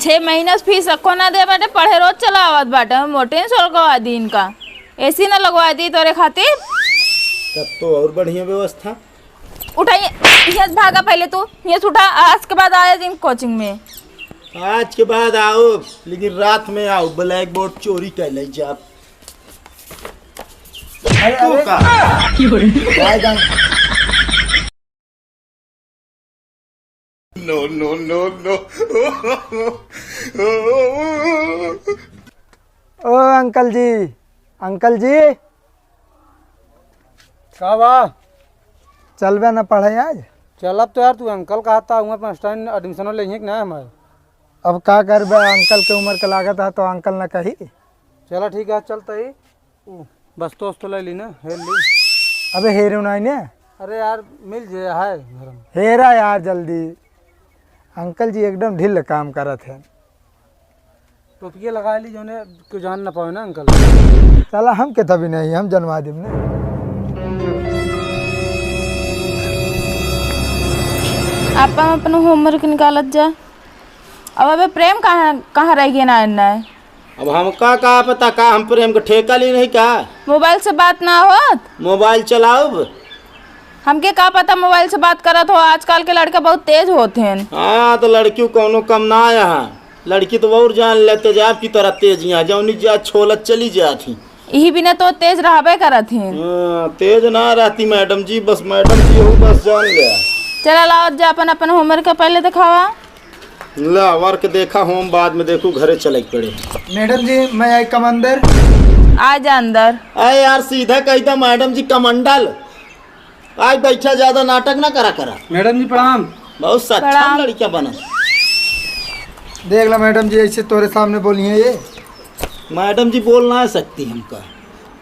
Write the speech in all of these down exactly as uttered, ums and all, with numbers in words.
छह महीना से फीस एको ना दे बाटे, पढ़े रोज चला आवत बाटे, हम मोटे सोलकवा दी इनका, एसी ना लगवा दी तोरे खातिर। तब तो और बढ़िया व्यवस्था। उठाइए, यहाँ से भागा पहले तू, यहाँ से उठा, आज के बाद आया दिन कोचिंग में। आज के बाद आओ, लेकिन रात में आओ, ब्लैक बोर्ड चोरी कर ले जाब। अरे, तू अरे। का? भाई जान। No, no, no, no। ओ अंकल जी, अंकल जी। का बा? चलबे न पढ़े आज? चलब तो यार, तू अंकल कहता, उमर पर स्टैंड एडमिशनो लेइहे कि ना हमारे? अब का करबे, अंकल के उमर के लागत है तो अंकल न कही। चला ठीक है, चलता ही। उ, बस्तो वस्तो ले ली ना, हेर ली। अबे हेरे उनाई ने? अरे यार, मिल जे है घर में। हेरा यार जल्दी। अंकल जी एकदम ढिल काम करत है। टोपिया लगा ली, जौने कोई जान ना पावे ना अंकल। साला हम के तभी नहीं, हम जनवा देब ना। आप अपन होमवर्क निकालत जा। अब अबे प्रेम कहाँ, कहाँ रह गया ना, ना है? अब हमका का पता का हम प्रेम के ठेका ली नहीं का? मोबाइल से बात ना होत? मोबाइल चलाउब। हमके का पता मोबाइल से बात करत हो, आजकल के लड़के बहुत तेज होत हैं। हाँ, तो लड़कियों कौनो कम ना आया है। लड़की तो और जान लेते जे आपकी तरह तेज यहाँ, जौनी जा छोलत चली जात ही। यही बिना तो तेज रहबे करत ही। हाँ, तेज ना रहती मैडम जी, बस मैडम जी हो, बस जान ले। चला लाओ जा अपन, अपन होमवर्क का पहले दिखावा। ला, वर्क देखा, होम बाद में देखू, घरे चले के पड़े। मैडम जी, मैं आई कम अंदर? आ जा अंदर। अरे यार, सीधा कही था मैडम जी, कमंडल। आज बैठा, ज्यादा नाटक ना करा करा। मैडम जी, प्रणाम। बहुत सक्षम प्रणाम। लड़कियां बना। देख ला मैडम जी, ऐसे तोरे सामने बोली है ये। मैडम जी बोल ना सकती हमका।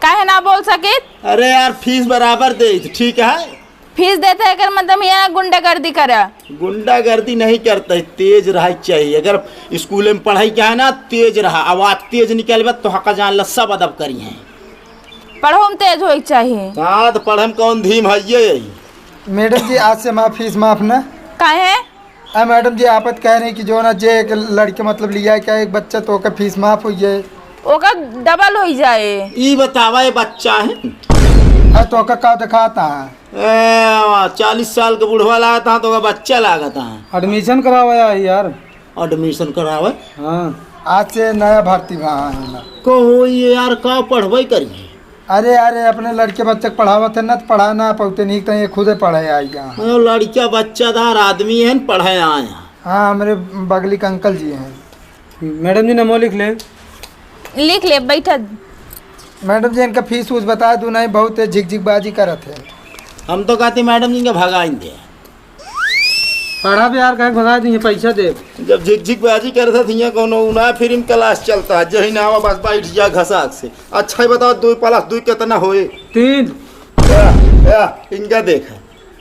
काहे ना बोल सकित? अरे यार, फीस बराबर दे, ठीक है? फीस देते हैं, एकर मतलब ये ना गुंडागर्दी करा। गुंडागर्दी नहीं करते, तेज रहा चाहिए। अगर स्कूल में पढ़ाई क्या है ना, तेज रहा, आवाज तेज निकलबे तो हका जान ला सब अदब करी हैं। पढ़ो में तेज होई चाहिए। हाँ, तो पढ़े में कौन धीम है ये? मैडम जी, आज से माफ, फीस माफ ना। काहे? अरे मैडम जी, आप तो कह रही कि जो ना जे एक लड़के मतलब लिया क्या एक बच्चा तो ओकर फीस माफ हो जाए। ओकर डबल हो जाए। ई बतावा, ये बच्चा है? अरे तो ओकर का दिखाता है? ए, चालीस साल के बुढ़वा लागत है तो ओकर बच्चा लागत है। एडमिशन करावा है यार। एडमिशन करावे? हाँ। आज से नया भर्ती भा है ना। को हो ये यार, का पढ़बे करिए? अरे, अरे, अपने लड़के बच्चे के पढ़ावत है ना, तो पढ़ा ना पौते नहीं, तो ये खुदे पढ़े आई यहाँ। मतलब लड़का बच्चादार आदमी है न, पढ़े आए हैं। हाँ, हमरे बगली के अंकल जी हैं। मैडम जी, नमो लिख ले। लिख ले, बैठा। मैडम जी, इनका फीस वूस बता दूँ, नहीं बहुत है, झिकझिकबाजी करत है। हम तो कहते मैडम जी इनका भगाइन दे। पढ़ा भी यार, काहे के भगा दी, पैसा दे। जब झिकझिकबाजी करत है, हियाँ कौनो उना फिल्म क्लास चलता है, जही नावा बस बैठ जा घसाक से। अच्छा ही बताओ, दो प्लस दो कितना होए? तीन। या, या, इनका देखा,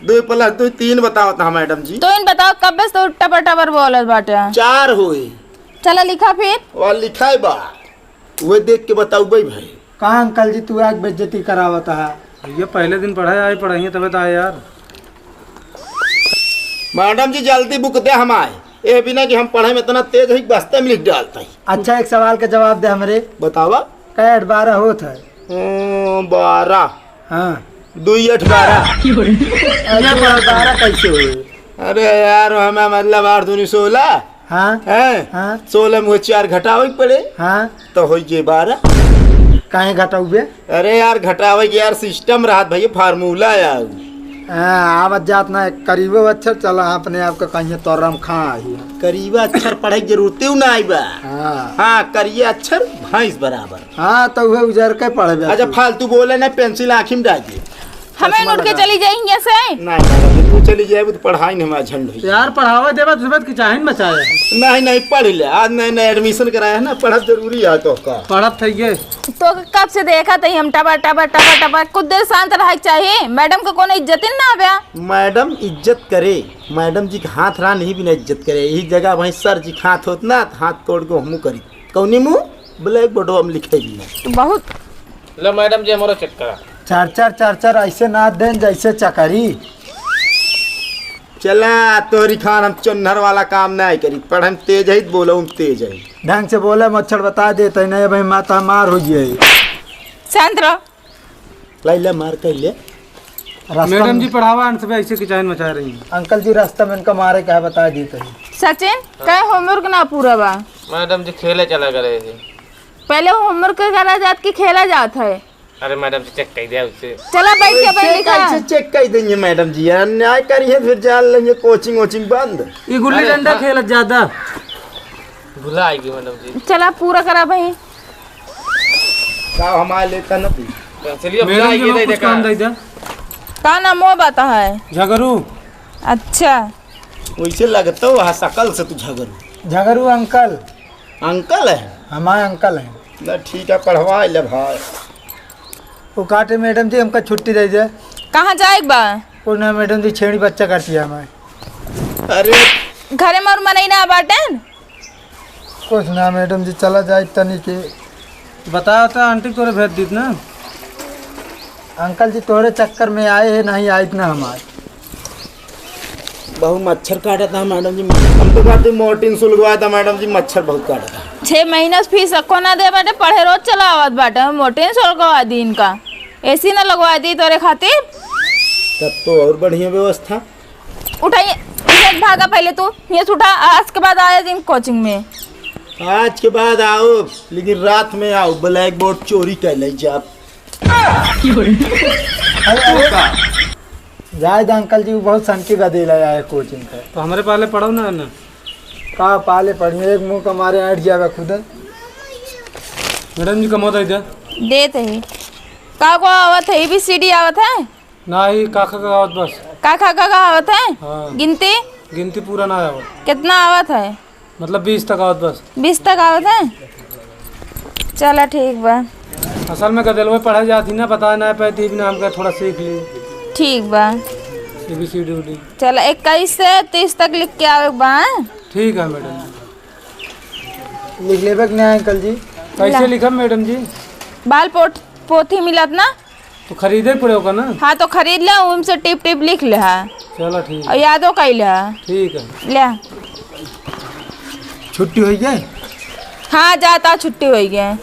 दो प्लस दो तीन बताओ था मैडम जी। तो इन बताओ, कब से तो टपर टपर बोलत बाटे? चार होए। चला लिखा फिर। वह लिखा है बा, वह देख के बताओ भाई भाई। कहाँ अंकल जी, तू आज बेइज्जती करावत है? भैया, पहले दिन पढ़ाए आए, पढ़ाइए तबे तो आए यार। मैडम जी, जल्दी बुक दे हम आए। ए बिना कि हम पढ़े में इतना तेज है कि बस्ते में लिख डालता है। अच्छा, एक सवाल का जवाब दे हमरे। बतावा। कै आठ बारह होत है? ओ, बारह। हाँ। दुई आठ बारह। अरे, बारह कैसे हुए? अरे यार, हमें मतलब आठ दूनी सोलह। हाँ। हैं? हाँ। सोलह में वो चार घटावे के पड़े। हाँ। तो होई जे बारह। काहे घटाउबे? अरे यार, घटावे के यार सिस्टम रहत भैया, फार्मूला यार। हाँ, आवत जात ना करीबो अक्षर चला, अपने आप का कहिए तो रम खा आई। करीबा अक्षर पढ़े के जरूरते ना आई बा। हाँ। हाँ, करिए अक्षर भैंस बराबर। हाँ, तो उहे उजर के पढ़बे अच्छा, तू। फालतू बोले ना, पेंसिल आँखी में डाल दे। हमें चश्मा उठ के लगा। चली जाई हियाँ से। नहीं, नहीं, तू चली जाए, तो पढ़ाई नहीं, हमारा झंड होई। यार, पढ़ावे देबा, तुझे की चाहे न बचाए। नहीं, नहीं, पढ़ ले। आज नए, नए एडमिशन कराया है ना, पढ़ब जरूरी है तो का। पढ़ब थे ये। तो कब से देखा थे हम टबर, टबर, टबर, टबर। कुछ देर शांत रहे के चाहिए। मैडम को कोनो इज्जत ही ना आवे। मैडम इज्जत करे, मैडम जी के हाथ रहा नहीं बिना इज्जत करे। यही जगह वहीं सर जी के हाथ होत ना, तो हाथ तोड़ के हमू करी। कौनी मुँह? ब्लैक बोर्डवा में लिखे भी ना। तू बहुत लो मैडम जी, हमारा चेक करा। चार चार, चार चार ऐसे ना देन जैसे चकरी। चला, तोहरी खान हम चोन्हर वाला काम नाहीं करी, पढ़े में तेज है, बोलो में तेज है। ढंग से बोले, मच्छर बता देते हैं, नहीं भाई, माथा मार हो जाए। शांत रहो। लैला मार कैले। रास्ता मैडम में जी, पढ़ावा अंत पे ऐसे किचाइन मचा रही हैं। अंकल जी, रास्ता में इनका मारे क्या बता देते हैं। सचिन, कहे होमवर्क ना पूरा बा? मैडम जी, खेले चला गए थे। पहले होमवर्क करा जात कि खेला जात है? अरे मैडम जी, चेक कर दिया उससे। चला, बैठ के, बैठ, कैसे लिखा। कैसे चेक कर देंगे मैडम जी? यार, अन्याय करिए, फिर जान लेंगे कोचिंग वोचिंग बंद। ये गुल्ली अरे, डंडा हाँ। खेलत ज्यादा। भुला आएगी मैडम जी। चला, पूरा करा भाई। का हमारे लेता न पी। चलिए, अब मैडम जाइए, जी, दे कुछ दे काम का। दे दे। का नाम वो बता है? झगरू। अच्छा। वैसे लगता हो, हाँ, शकल से तू झगरू। झगरू अंकल। अंकल है? हमारे अंकल हैं। ना, ठीक है, पढ़वा ले भाई। वो काटे मैडम जी, हमका छुट्टी दे दे। कहाँ जाए के बा? वो ना मैडम जी, छेड़ी बच्चा काटी है हमारे। अरे। घरे में और मनई ना बाटेन? कुछ ना मैडम जी, चला जाए तनी के। बताओ तो आंटी तोरे भेज दीत ना। अंकल जी, तोरे चक्कर में आए हैं, नहीं आइत ना हमारे। बहुत मच्छर काटा था मैडम जी, हम तो कहते मोर्टीन सुलगवाया था मैडम जी, मच्छर बहुत काटा था। छह महीना से फीस रखो ना दे बाटे, पढ़े रोज चला आवत बाटे, मोर्टीन सुलगवा दी इनका, एसी ना लगवा दी तोरे खातिर। तब तो और बढ़िया व्यवस्था। उठाइए, ये भागा पहले तू, ये से उठा, आज के बाद आए दिन कोचिंग में। आज के बाद आओ, लेकिन रात में आओ, ब्लैक बोर्ड चोरी कर ले जाब। अरे, अरे। जाए दे अंकल जी, वो बहुत सनकी गदेला आए कोचिंग पे। तो हमरे पाले पढ़ो ना, ना। का पाले पढ़िए, एक मुंह का मारे अट जावे खुद। मैडम जी, कमो दे दे। देत है। का को आवत है? एबीसीडी आवत है? नाही, काखा का आवत बस। काखा का आवत है? हाँ। गिनती? गिनती पूरा ना आवत। कितना आवत है? मतलब बीस तक आवत बस। बीस तक आवत है? चला ठीक बा। असल में गदेलवे पढ़े जाती ना, पता ना पाती भी ना, हमका थोड़ा सीख ली। ठीक बा। एबीसीडी उडी। चला इक्कीस से तीस तक लिख के आवे के बा, हाँ? ठीक है मैडम। लिख लेबे के नहीं अंकल जी? कैसे ला। लिखब मैडम जी? बाल पोट-, पोथी मिलत ना? तो खरीदे पड़े होगा ना? हाँ, तो खरीद ले, उनसे टिप टिप लिख ले, हाँ। चलो ठीक। और यादो कई ले, हाँ। ठीक है। ले। छुट्टी होई गई? हाँ, जाता, छुट्टी होई गई।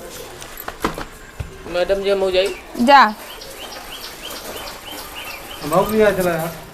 मैडम जी, हम हो जाई? जा। हम भी आ चला यार।